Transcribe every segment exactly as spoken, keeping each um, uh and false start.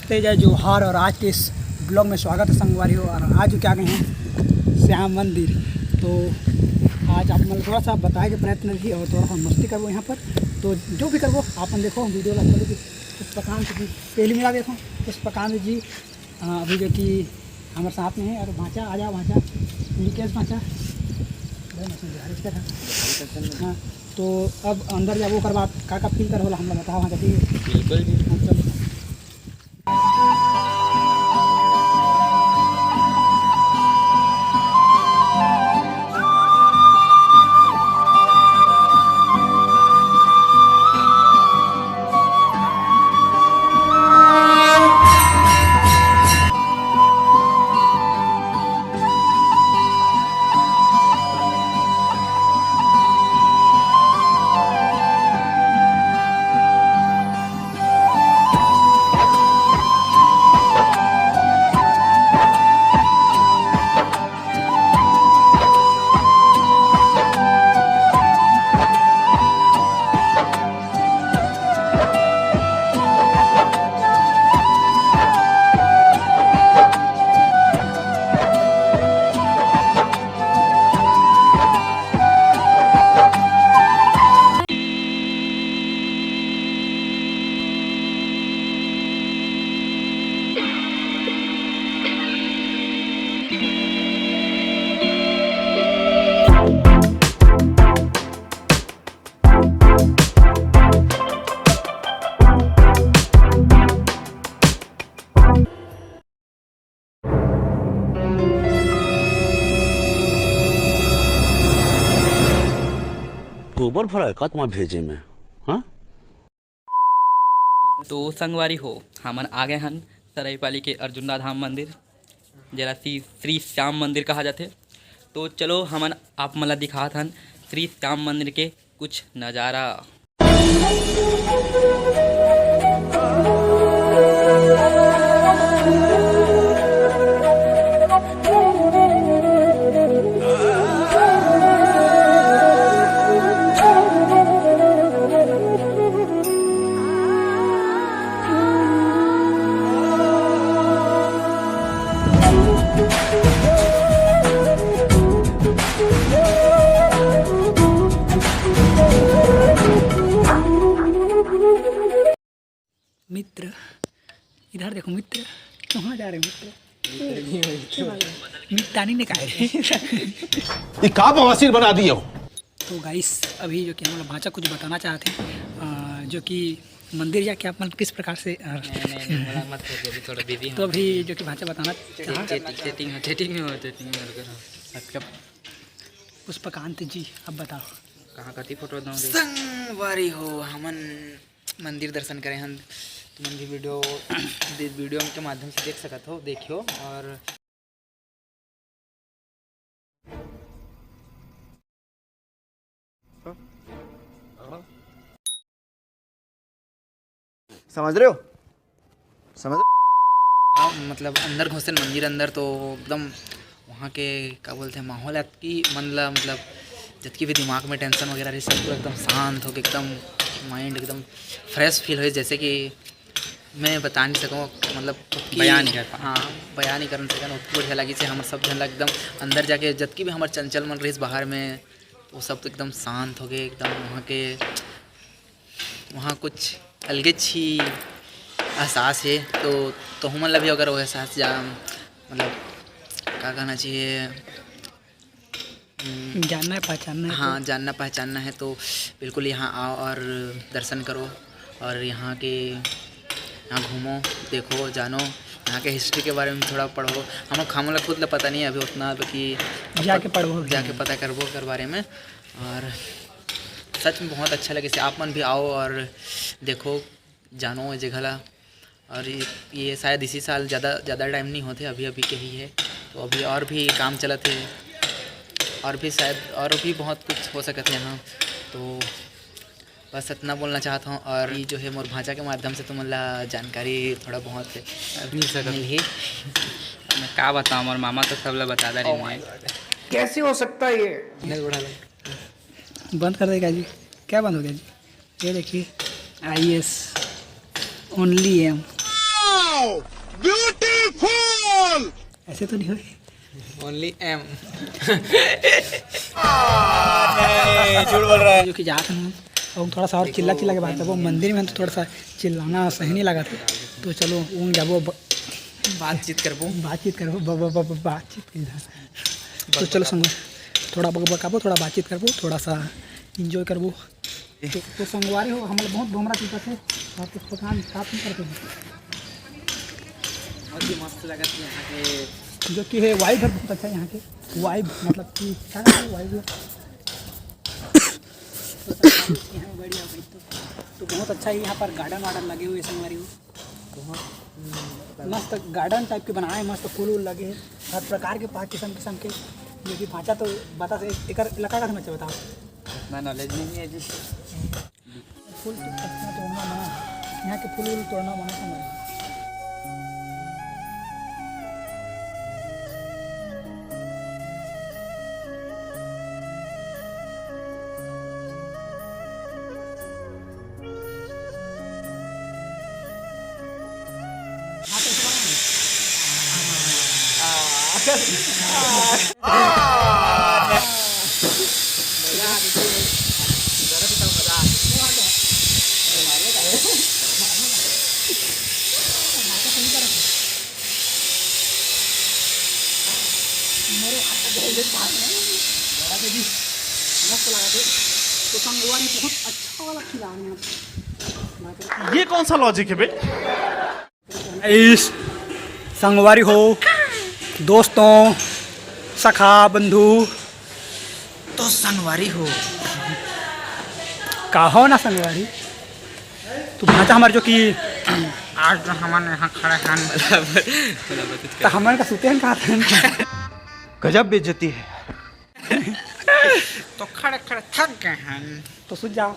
ते जय जोहार और आज के इस ब्लॉग में स्वागत है संगवारी हो। और आज जो क्या गए हैं श्याम मंदिर, तो आज आप मन ल थोड़ा सा बताए के प्रयत्न रही और थोड़ा सा मस्ती करबो यहाँ पर। तो जो भी करबो आप मन देखो वीडियो ला, चलो कि पुष्पकांत जी पहले मिला देखो, पुष्पकांत जी अ, अभी जो कि हमारे साथ में है। और भांचा, आ जाओ भांचा, निकेश भांचा, भाई मशीन बिहारी इसका था। हाँ, तो अब अंदर जाबो, ओकर बाद का का फील कर होला हमला बताओ भांचा, ठीक है? बिल्कुल जी। हाँ, चलो। गोबर भरा का तुम्हारा भेजे में, हाँ? तो संगवारी हो, हमन आ गए हन सरायपाली के अर्जुंदा धाम मंदिर, जेला श्री, श्री श्याम मंदिर कहा जाथे। तो चलो हमन आप मन ला दिखात हन श्री श्याम मंदिर के कुछ नजारा। मित्र, इधर देखो मित्र, कहाँ जा रहे हो मित्र? मितानी ने कहा है। ये का बवासीर बना दिए हो? तो गाइस, अभी जो कि हम लोग भांचा कुछ बताना चाहते हैं, अ, जो कि मंदिर जाके आप मन किस प्रकार से, अ, नहीं, नहीं, नहीं, बोला मत कर, अभी थोड़ा बिजी हूँ। तो अभी जो कि भांचा बताना चाहा। सेटिंग हो, सेटिंग हो, सेटिंग हो, सेटिंग हो, करो। मतलब पुष्पकांत जी, अब बताओ। कहाँ कति फोटो दऊँ रे? संगवारी हो, हमन मंदिर दर्शन करे हन, तुमन भी वीडियो, वीडियो के माध्यम से देख सकत हो, देखियो। और समझ रहे हो? समझ रहे हो? हाँ, मतलब अंदर घुसे मंदिर अंदर तो एकदम वहाँ के का बोलते हैं माहौल है कि मन ला मतलब जतकी भी दिमाग में टेंशन वगैरह रही सब पूरा एकदम शांत होके एकदम माइंड एकदम फ्रेश फील होए, जैसे कि मैं बता नहीं सकूँ, मतलब कि बयान नहीं कर पाऊँ। हाँ, बयान नहीं कर सकूँ, बहुत बढ़िया लगी से हम सब झन ला एकदम अंदर जाके जतकी भी हमारे चंचल मन रहिस बाहर में, वो सब तो एकदम शांत हो गए, एकदम वहाँ के, वहाँ कुछ अलगे ही एहसास है। तो तो हमन ला भी अगर वो एहसास जा, मतलब का कहना चाहिए, हम्म, जानना है, पहचानना है हाँ, तो। जानना पहचानना है तो बिल्कुल यहाँ आओ और दर्शन करो और यहाँ के, यहाँ घूमो, देखो, जानो, यहाँ के हिस्ट्री के बारे में थोड़ा पढ़ो। हम लोग, हम लोग खुद ला पता नहीं है अभी उतना, बाकी अब जाके पत-, पढ़बो भी जाके नहीं। पता करबो ओकर बारे में। और सच में बहुत अच्छा लगे से आप मन भी आओ और देखो, जानो ये जगह ला। और ये, ये शायद इसी साल ज़्यादा, ज़्यादा टाइम नहीं होते, अभी अभी के ही है। तो अभी और भी काम चलत है और भी शायद और भी बहुत कुछ हो सकत है यहाँ। तो बस इतना बोलना चाहता हूँ और ये जो है मोर भांचा के माध्यम से तुमन ला जानकारी थोड़ा बहुत मिल सकत है। मिलही। मैं का बताऊँ, मोर मामा तो सब ला बता दे रही। Oh my God। कैसे हो सकता है ये? बंद कर देगा जी, क्या बंद हो गया जी? ये देखिए, I S, only M. Beautiful. ऐसे तो नहीं होय। Only M. झूठ बोल रहा है। जो कि जात हन, और थोड़ा सा और चिल्ला चिल्ला के बात करबो। मंदिर में तो थोड़ा सा चिल्लाना सही नहीं लगा था, तो चलो उन जाबो ब- बातचीत करबो। बातचीत करबो, ब- ब- ब- ब- बातचीत की। तो चलो संग थोड़ा बकबकाबो, थोड़ा बातचीत करबो, थोड़ा सा एंजॉय करबो। तो, तो संगवारी हो, हमला बहुत भोमरा चुका थे और कुछ पकान साफ नहीं करते हैं। बहुत ही मस्त लगत है यहाँ के। जो कि है वाइब है बहुत अच्छा यहाँ के। वाइब मतलब कि क्या कहते हैं वाइब? तो संगवारी यहाँ बढ़िया भाई तो, तो बहुत अच्छा ही यहाँ पर गार्डन वार्डन लगे हुए संगवारी हो। मस्त गार्डन टाइप के बनाए, मस्त फूल उल लगे हैं, हर प्रकार के पाँच किस्म किस्म के। जो कि भांचा तो बता से एक इलाका का समझ बताओ। इतना नॉलेज नहीं है जी। फूल तो पत्तियाँ तोड़ना मना है, यहाँ के फूल उल तोड़ना मना समझ। ये कौन सा लॉजिक है बे? इस संगवारी हो, दोस्तों, सखा बंधु, तो संगवारी हो। का हो ना संगवारी, तू भांचा हमार जो कि आज तो हमन यहाँ खड़े हन। त हमन का सुते हन का हन? गजब बेइज्जती है। तो खड़े खड़े थक गए हन। तो सुत जाओ।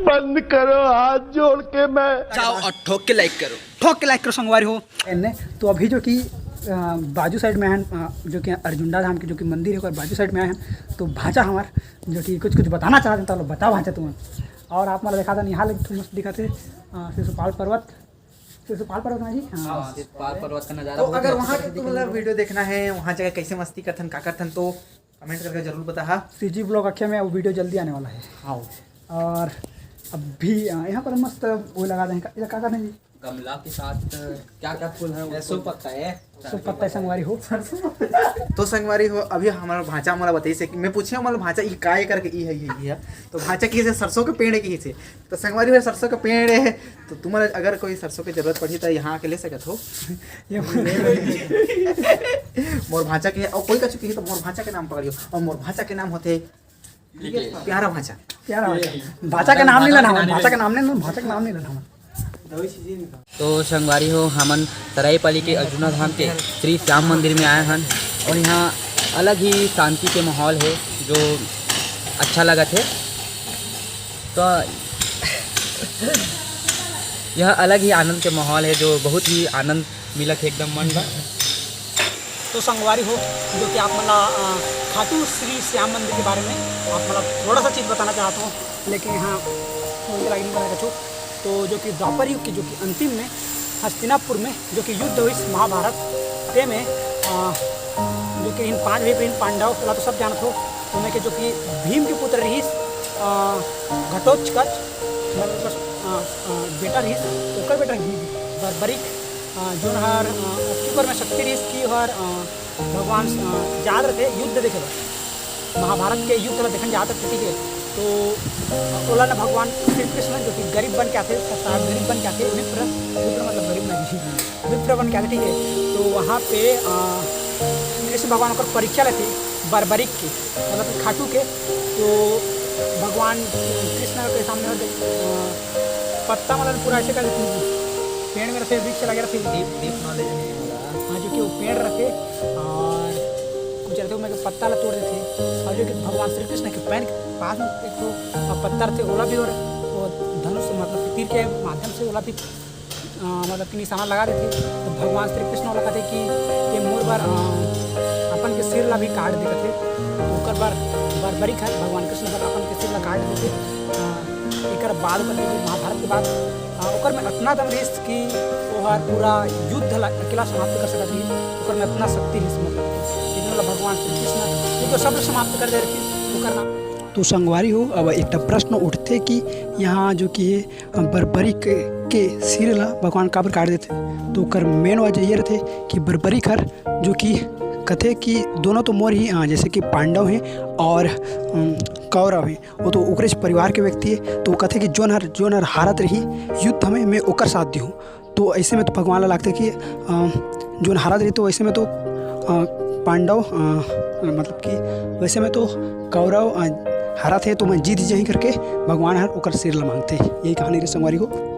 बंद करो, हाथ जोड़ के मैं जाओ और ठोक के लाइक करो। ठोक के लाइक करो संगवारी हो। एन्ने तो अभी जो कि अ, बाजू साइड में है, अ, जो कि अर्जुंडा धाम के जो कि मंदिर है ओकर बाजू साइड में आए हैं, तो भांचा हमार जो कि कुछ कुछ बताना चाहते हैं, तो बता भांचा तुम। और आप मतलब देखा था यहाँ लगे मस्त दिखा थे अ, शिशुपाल पर्वत, शिशुपाल पर्वत ना जी, हाँ। शिशुपाल पर्वत का नजारा तो बहुत अगर ही वहाँ अच्छा के तुम लोग वीडियो देखना है, वहाँ जगह कैसे मस्ती करथन का करथन, तो कमेंट करके जरूर बताहा। सीजी ब्लॉग आख्या में वो वीडियो जल्दी आने वाला है। हाँ। और अभी अ, यहाँ पर मस्त वो लगा दें का, ये का करना जी? गमला के साथ क्या क्या फूल है? सो पत्ता है। सो पत्ता है संगवारी हो। तो संगवारी हो, अभी हमारा भांचा मोला बताइस हे कि मैं पूछे हमारा भांचा ई काय करके ई है, ई है, ई है। तो भांचा की से सरसों के पेड़ की से। तो संगवारी हो, सरसों के पेड़ है। तो तुम्हारा अगर कोई सरसों की जरूरत पड़ी तो यहाँ आके ले सकत हो। ये मोर भांचा के, और कोई कछु की तो मोर भांचा के नाम पकड़ियो, और मोर भांचा के नाम होते प्यारा भांचा। क्या नाम है? भांचा के नाम नहीं लेना हम, भांचा के नाम नहीं लेना, भांचा के नाम नहीं लेना हम। तो संगवारी हो, हमन तराईपाली के अर्जुना धाम के श्री श्याम मंदिर में आए हन और यहाँ अलग ही शांति के माहौल है जो अच्छा लगत है। तो यह अलग ही आनंद के माहौल है जो बहुत ही आनंद मिलत है एकदम मन ला। तो संगवारी हो, जो कि आप मन ला अ, खाटू श्री श्याम मंदिर के बारे में आप मन ला थोड़ा सा चीज बताना चाहता हूँ, लेकिन हाँ, उनके लायक नहीं बना कछु। तो जो कि द्वापर युग के जो कि अंतिम में हस्तिनापुर में जो कि युद्ध हुई महाभारत, ते में अ, जो कि इन पांच भाई बहन पांडव ला तो सब जानत हो, उनमें के जो कि भीम के पुत्र रहीस अ, घटोत्कच, मतलब, अ, अ, बेटा रहीस, ओकर बेटा रहीस बर्बरिक, अ, जोन हर अ, ओकर में शक्ति रहीस कि हर अ, भगवान अ, जात रथे युद्ध देखे बर, महाभारत के युद्ध ला देखन जात रथे, ठीक है। तो अ, ओला ना भगवान श्री कृष्ण जो कि गरीब बन के आथे, सरकार गरीब बन के आथे, विप्र, विप्र मतलब गरीब ना जी, विप्र बन के आथे, ठीक है। तो वहाँ पे अ, कृष्ण भगवान ओकर परीक्षा लेथे बर्बरिक के, मतलब कि खाटू के। तो भगवान कृष्ण के सामने होते अ, पत्ता मतलब पूरा ऐसे कर देते हैं, पेड़ में रखे, वृक्ष लगे रखे। डीप नॉलेज नहीं होगा। हाँ, जो कि वो पेड़ रखे और कुछ रहते, मैं पत्ता ला तोड़ देते। और जो कि भगवान श्री कृष्ण के पैर के पास में एक तो पत्ता रखे, ओला भी और वो धनुष मतलब तीर के माध्यम से ओला भी अ, मतलब कि निशाना लगा देते। तो भगवान श्री कृष्ण ओला कहते कि ये मोर बर अ, अपन के सिर ला भी काट दे कहते। तो ओकर बर बर्बरिक है, भगवान कृष्ण बर अपन के सिर ला काट देते। अ, एकर बाद ओकर जो महाभारत के बाद, अ, ओकर में अतना दम रहिस कि ओहर पूरा युद्ध ला अकेला समाप्त कर सकत रहिस। ओकर में अतना शक्ति रहिस, मतलब, लेकिन ओला भगवान श्री कृष्ण ये तो सब समाप्त कर दे रहिस। ओकर नाम तो संगवारी हो, अब एक ठा प्रश्न उठथे कि यहाँ जो कि हे, अ, बर्बरी के, के सिर ला भगवान काबर काट देथे? तो ओकर main वजह ये रहिथे कि बर्बरी हर जो कि कथे कि दोनों तो मोर ही, अ, जैसे कि पांडव हे और, अम, कौरव हे, वो तो ओकरे परिवार के व्यक्ति हे, तो वो कथे कि जोन हर, जोन हर हारत रही युद्ध में, मैं ओकर साथ दिहूँ। तो ऐसे में तो भगवान ला लागथे कि, अ, जोन हारत रही, तो ऐसे में तो, अ, पांडव, अ, मतलब कि वैसे में तो कौरव, अ, हारत हे, तो मैं जीत जाही करके भगवान हर ओकर सिर ला मांगथे। यही कहानी रहिस संगवारी हो।